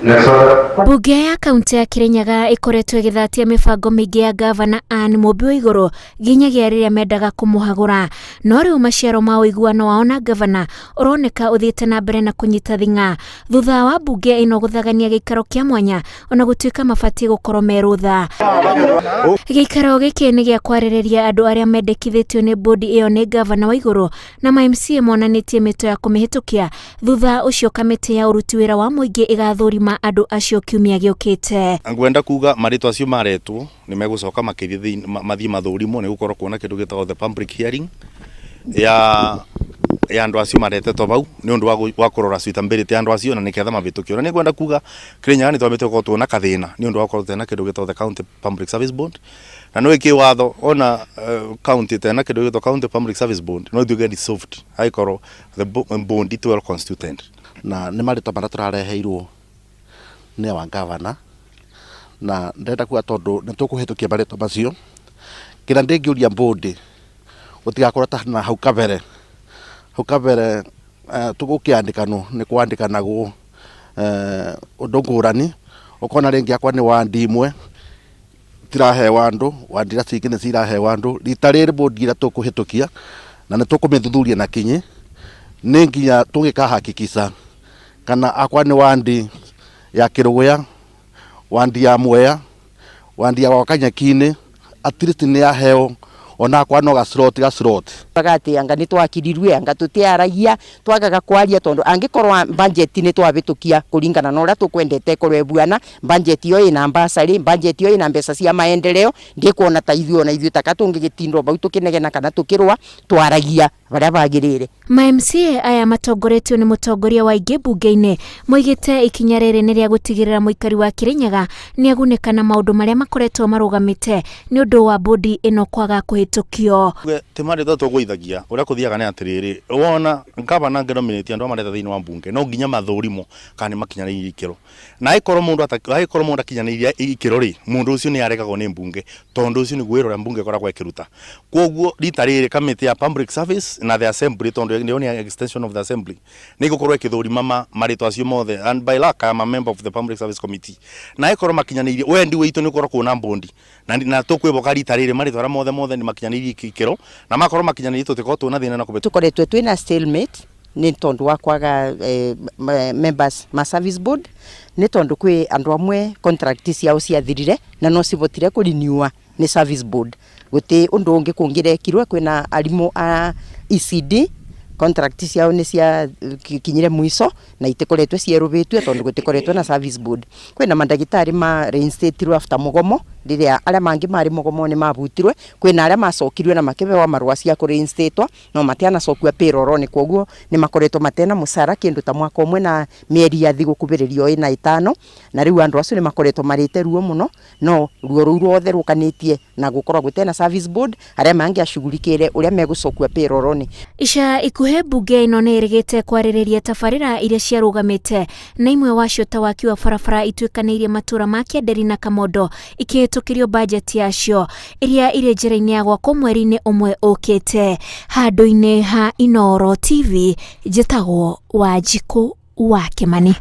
Mbunge ya kaunti ya Kirinyaga ĩkoretwo ĩgĩthatia mĩbango mĩingĩ ya gavana Anne Mũmbi wa Igũrũ nginyagia rĩrĩa mendaga kũmũhagũra. No rĩu maciaro ma ũiguano wao na gavana ũroneka ũthiĩte na mbere na kũnyita thing'a thutha wa mbunge ĩno gũthagania gĩikaro kĩa mwanya ona gũtuĩka mabatiĩ gũkorwo me rũtha. Gĩikaro gĩkĩ nĩ gĩa kwarĩrĩria andũ arĩa mendekithĩtio nĩ bodi ĩyo nĩ gavana wa Igũrũ na ma MCA monanĩtie mĩto ya kũmĩhĩtũkia. Thutha ũcio kamĩtĩ ya ũruti wĩra wa mũingĩ ĩgathũrima andũ acio kiumia gĩũkĩte. Ngwenda kuga marĩtwa acio maretwo nĩ megũcoka makĩthiĩ mathiĩ mathũrimwo nĩ gũkorwo kuona kĩndũ gĩtagwo the public hearing ya andũ acio maretetwo vau nĩ ũndũ wa kũrora suitability ya andũ acio na nĩketha mavĩtũkio. Na nĩ ngwenda kuga Kirinyaga nĩ twambĩte gũkorwo twĩna kathĩna nĩ ũndũ wa gũkorwo tena kĩndũ gĩtagwo the county public service board, na nĩ kĩ watho ona county tena kĩndũ gĩtagwo county public service board no ituĩke dissolved angĩkorwo the board ti well constituted. Na nĩ marĩtwa marĩa tũrareheirwo nĩ our governor, na ndĩrenda kuga tondũ nĩ tũkũhĩtũkia marĩtwa macio, kĩrĩa ndĩngĩũria board gũtigakorwo ta na hau kabere. Hau kabere tũgũkĩandĩkanwo nĩ kwandĩkanagwo ũndũ ngũrani, ũkona rĩngĩ akwa nĩ wandi imwe tirahewa andũ, wandi iria cingĩ nĩ cirahewa andũ. Rita rĩrĩ board ĩrĩa tũkũhĩtũkia na nĩ tũkũmĩthuthuria na kinyi, nĩ nginya tũgĩkahakikisha kana akwa nĩ wandi ya Kĩrũgũya, wandi ya Mwea, wandi ya Wakanyeki-inĩ, at least nĩ yaheo ona akwa no ga slot. Bagati anga nĩ twakirirwe, anga tũtiaragia, twagaga kwaria tondu angikorwo budget nĩ twabĩtũkia kũringana na ũrĩa tũkwendete ĩkorwo ĩbuana. Budget ĩyo ĩna bursary, budget ĩyo ĩna mbeca cia maendeleo. Ndikuona ta ithuĩ ona ithuĩ taka tũngĩgĩtindwo bau tũkĩnegena kana tũkĩrũa, twaragia barĩa bagĩrĩire. Ma MCA aya matongoretio nĩ mũtongoria wa aingĩ mbunge-inĩ moigĩte ikinya rĩrĩ nĩ rĩa gũtigĩrĩra mũikari wa Kirinyaga nĩ agunĩka na maũndũ marĩa makoretwo marũgamĩte nĩ ũndũ wa bodi ĩno kwaga kũhĩtũkio. Ti marĩtwa tũgũithagia. Ũrĩa kũthiaga nĩ atĩrĩrĩ, wona gavana angĩnominate andũ arĩa mareta thĩinĩ wa mbunge, no nginya mathũrimwo kana nĩ makinyanĩirie ikĩro, na angĩkorwo mũndũ akinyanĩirie ikĩro rĩ, mũndũ ũcio nĩ aregagwo nĩ mbunge, tondũ ũcio nĩguo wĩra ũrĩa mbunge ĩkoragwo ĩkĩruta. Koguo rita rĩrĩ kamĩtĩ ya public service na the assembly, tondũ nĩyo nĩ extension of the assembly, nĩ ĩgũkorwo ĩkĩthũrima marĩtwa acio mothe, and by luck I am a member of the public service committee, na ĩkorwo makinyanĩirie wendi witũ nĩ ũkorwo kuona bondi na tũkwĩboka rita rĩrĩ marĩtwa arĩa mothe nĩ makinyanĩirie ikĩro, na makorwo makinyanĩirie tũtikorwo twĩna thĩna na kũbĩtũkia. Tukoretwe twina stalemate nĩ tondu wa kwaga members ma service board, nĩ tondu kwĩ andu amwe contract ciao ciathirire na no cibotire kũrenewa nĩ service board. Guti undu ungi kungirekirwe. Kwina arimu a ECD, contract ciao nĩ cia kinyire mwico na itikoretwe cierũbĩtue tondu gutikoretwe na service board. Kwina mandagitari ma reinstatirwe after mugomo, riria aria mangi mari mugomo ni mabutirwe. Kwina aria macokirwe na makibewa marua cia kũreinstatwo no matianacokua payroll, ni koguo ni makoretwo matena mucara kindu ta mwaka umwe na mieri ya thigũkubĩrĩrio ĩna ĩtano. Na riu andu acio ni makoretwo marĩte ruo muno, no ruo rũu ruothe rũkanĩtie na gũkorwo gũtena service board arĩa mangĩacugurikĩre ũrĩa megũcokua payroll. Ica ikuhĩ mbunge ĩno nĩ ĩrĩgĩte kwarĩrĩria tabarĩra iria ciarũgamĩte, na imwe wacio ta waki wa barabara ituĩkanĩirie matũra ma Kĩanderi na Kamondo ikĩhĩtũkĩrio bajeti yacio iria irĩ njĩra-inĩ ya gwakwo mweri-inĩ ũmwe ũkĩte. Handũ-inĩ ha Inooro TV, njĩtagwo Wanjikũ wa Kĩmani.